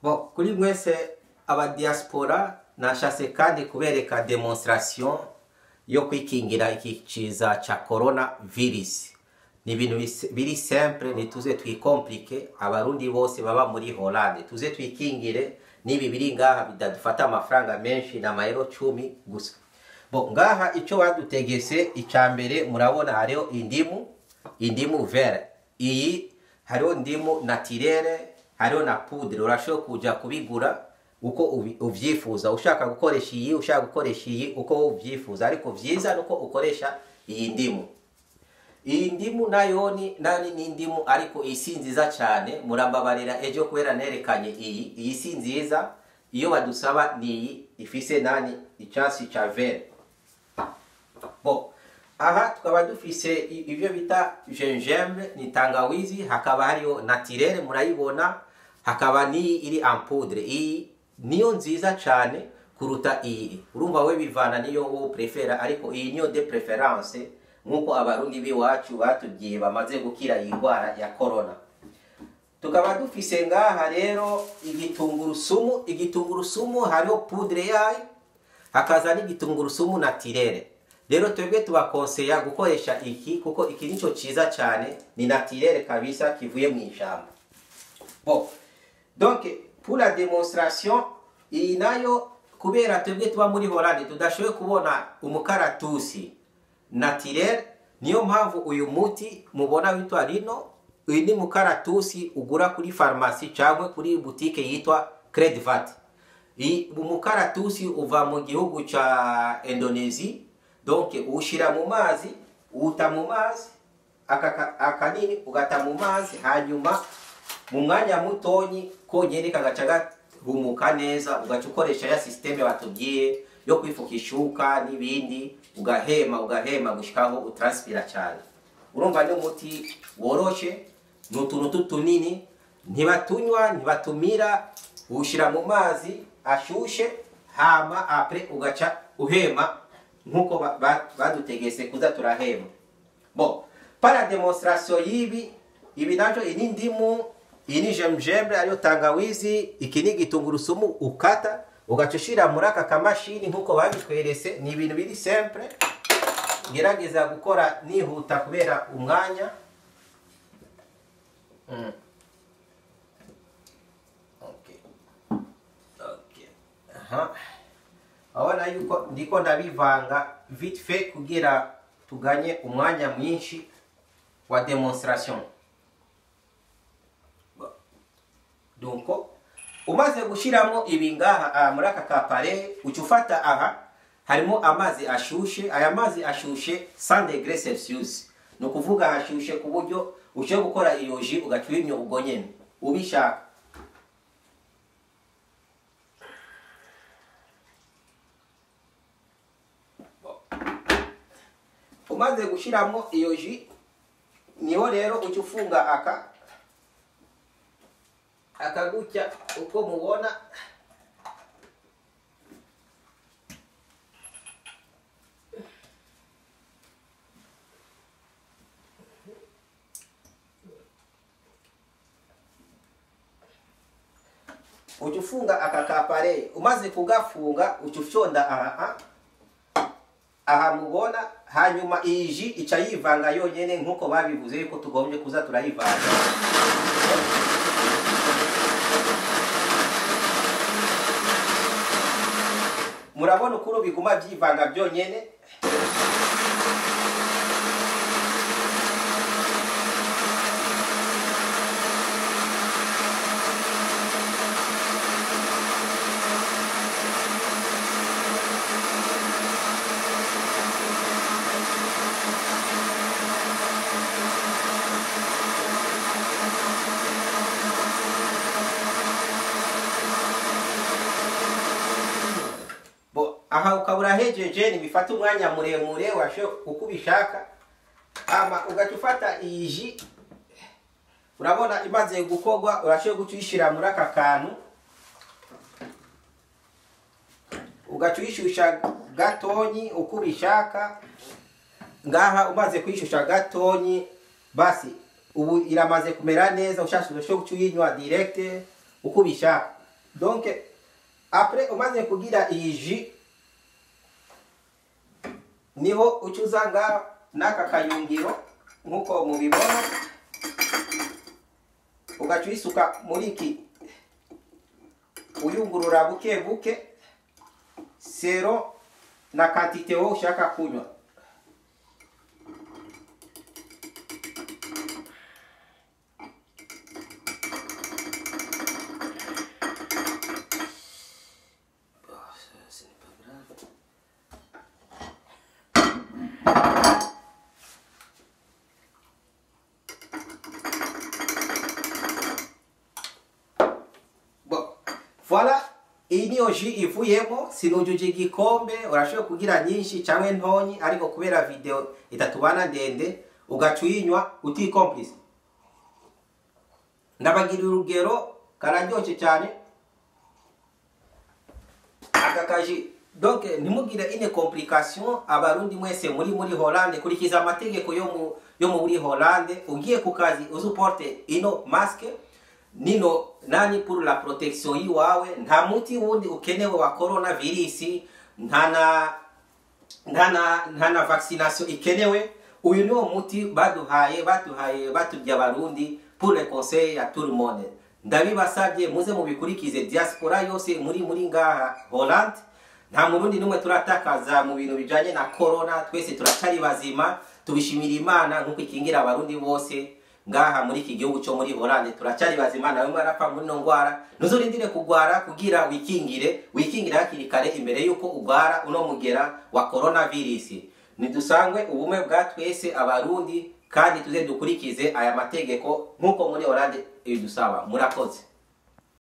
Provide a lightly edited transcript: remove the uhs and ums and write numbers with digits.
Bon, kuri mwese aba diaspora nashase kandi kubereka demonstration yo kwikingira iki ciza ca corona virus. Ni ibintu biri simple, ntituze twikomplike. Abarundi bose baba muri Hollande tuze twikingire n'ibi biri ngaha bidadufata amafaranga menshi na mayero 10 gusa. Bon, ngaha ico badutegese icambere murabona hariho indimu vert. Iyi hariho indimu naturelle, hariho na poudre. Urashobora kuja kubigura uko uvyifuza, ushaka gukoresha iyi, ushaka gukoresha iyi, uko uvyifuza, ariko vyiza nuko ukoresha iyi ndimu. Iyi ndimu nayo ni indimu, ariko isi nziza cyane. Murambabarira ejo kubera nerekanye iyi si nziza. Iyo badusaba ni iyi ifise nani icyatsi ca vert. Bon, aha tukaba dufise ivyo bita gingembre, ni tangawizi, hakaba hariyo naturelle murayibona, hakaba ni iri en poudre. Iyi niyo nziza cyane kuruta iyi. Urumva we bivana niyo wo prefera, ariko iyi niyo de preference nkuko abarundi biwacu batubwiye bamaze gukira iyi ndwara ya corona. Tukaba dufise ngaha rero igitungurusumu. Igitungurusumu hariho poudre yayo, hakaza n'igitungurusumu naturelle. Rero twebwe tubakonseya gukoresha iki kuko iki nico ciza cyane, ni naturelle kabisa kivuye mu ishamba. Bon, donc pour la démonstration iyi nayo kubera twebwe tuba muri Hollande tudashoboye kubona umukaratusi naturel, niyo mpamvu uyu muti mubona witwa Rino. Uyu ni mukaratusi ugura kuri farumasi cyangwa kuri boutique yitwa Kruidvat. Iyi umukaratusi uva mu gihugu ca Indonesia. Donc ushira mu mazi, uta mu mazi akanini ugata mu mazi, hanyuma mu mwanya mutonyi konyene kagaca gahumuka neza, ugaca ukoresha ya systeme batubwiye yo kwifuka ishuka n'ibindi, ugahema gushikaho utranspira cyane. Urumva ni umuti woroshe, ni utuntu tutunini, ntibatunywa ntibatumira, ushira mu mazi ashushe, hama apre ugaca uhema nkuko badutegese kuza turahema. Bon, para demonstration yibi ibi naco, iyi ndimu, iyi ni gingembre ariyo tangawizi, iki ni gitungurusumu ukata ugaca ushira muri aka kamashini nkuko babitwerese. Ni ibintu biri simple, ngerageza gukora nihuta kubera umwanya. Okay. Okay. Aha. Abona yuko ndiko ndabivanga vite fait kugira tuganye umwanya mwinshi wa demonstration. Donc umaze gushiramo ibi ngaha muri aka kapare, ucufata aha harimo amazi ashushe. Aya mazi ashushe 100 degrés Celsius, no kuvuga hashushe ku buryo ushobora gukora iyo ji ugaca ubwo nyene ubishaka. Umaze gushiramo iyo ji, niho rero uca ufunga aka gutya uko mubona. Uca ufunga aka kapare. Umaze kugafunga uca ufyonda aha mubona, hanyuma iyi ji ica yivanga yonyene nkuko babivuze yuko tugombye kuza turayivanga. Murabona ukuntu biguma byivanga byonyene. Aha ukabura hejeje, ntibifata umwanya muremure washo uko ubishaka. Ama ugaca ufata iyi ji, urabona imaze gukorwa, urashoboye guca uyishira muri aka kantu, ugaca uyishusha gatonyi uko ubishaka. Ngaha umaze kuyishusha gatonyi, basi ubu iramaze kumera neza, ushashe ushobora guca uyinywa direct uko ubishaka. Donc après umaze kugira iyi jus, niho uca uza ngaha n'aka kayungiro nk'uko mubibona, ugaca uyisuka muri iki, uyungurura buke buke selon na quantité wowe ushaka kunywa. Voilà, iyi niyo jus ivuyemo. Sinujuje igikombe, urashobora kugira nyinshi cyangwa ntonyi, ariko kubera video itatubana ndende ugaca uyinywa utikomplise. Ndabagira urugero, kararyoshye cyane aka kaji. Donc ntimugire une complication. Abarundi mwese muri Hollande, kurikiza amategeko yo muri Hollande. Ugiye ku kazi uzuporte ino masque nino nani pour la protection yiwawe. Nta muti wundi ukenewe wa coronavirus, nta na vaccination ikenewe. Uyu niwo muti baduhaye batubye Abarundi pour le conseil ya tout le monde. Ndabibasabye muze mubikurikize, diaspora yose muri ngaha Hollande. Nta Murundi n'umwe turatakaza mu bintu bijanye na corona, twese turacari bazima, tubishimira Imana nk'uko ikingira Abarundi bose ngaha muri iki gihugu cyo muri Hollande. Turacyari bazima, nawe mwarapfa muri no ngwara. Ntuzurindire kugwara kugira wikingire, wikingire hakiri kare imbere yuko ugwara uno mugera wa coronavirus. Nidusangwe ubumwe bwa twese Abarundi, kandi tuze dukurikize aya mategeko nk'uko muri Hollande ibidusaba. Murakoze.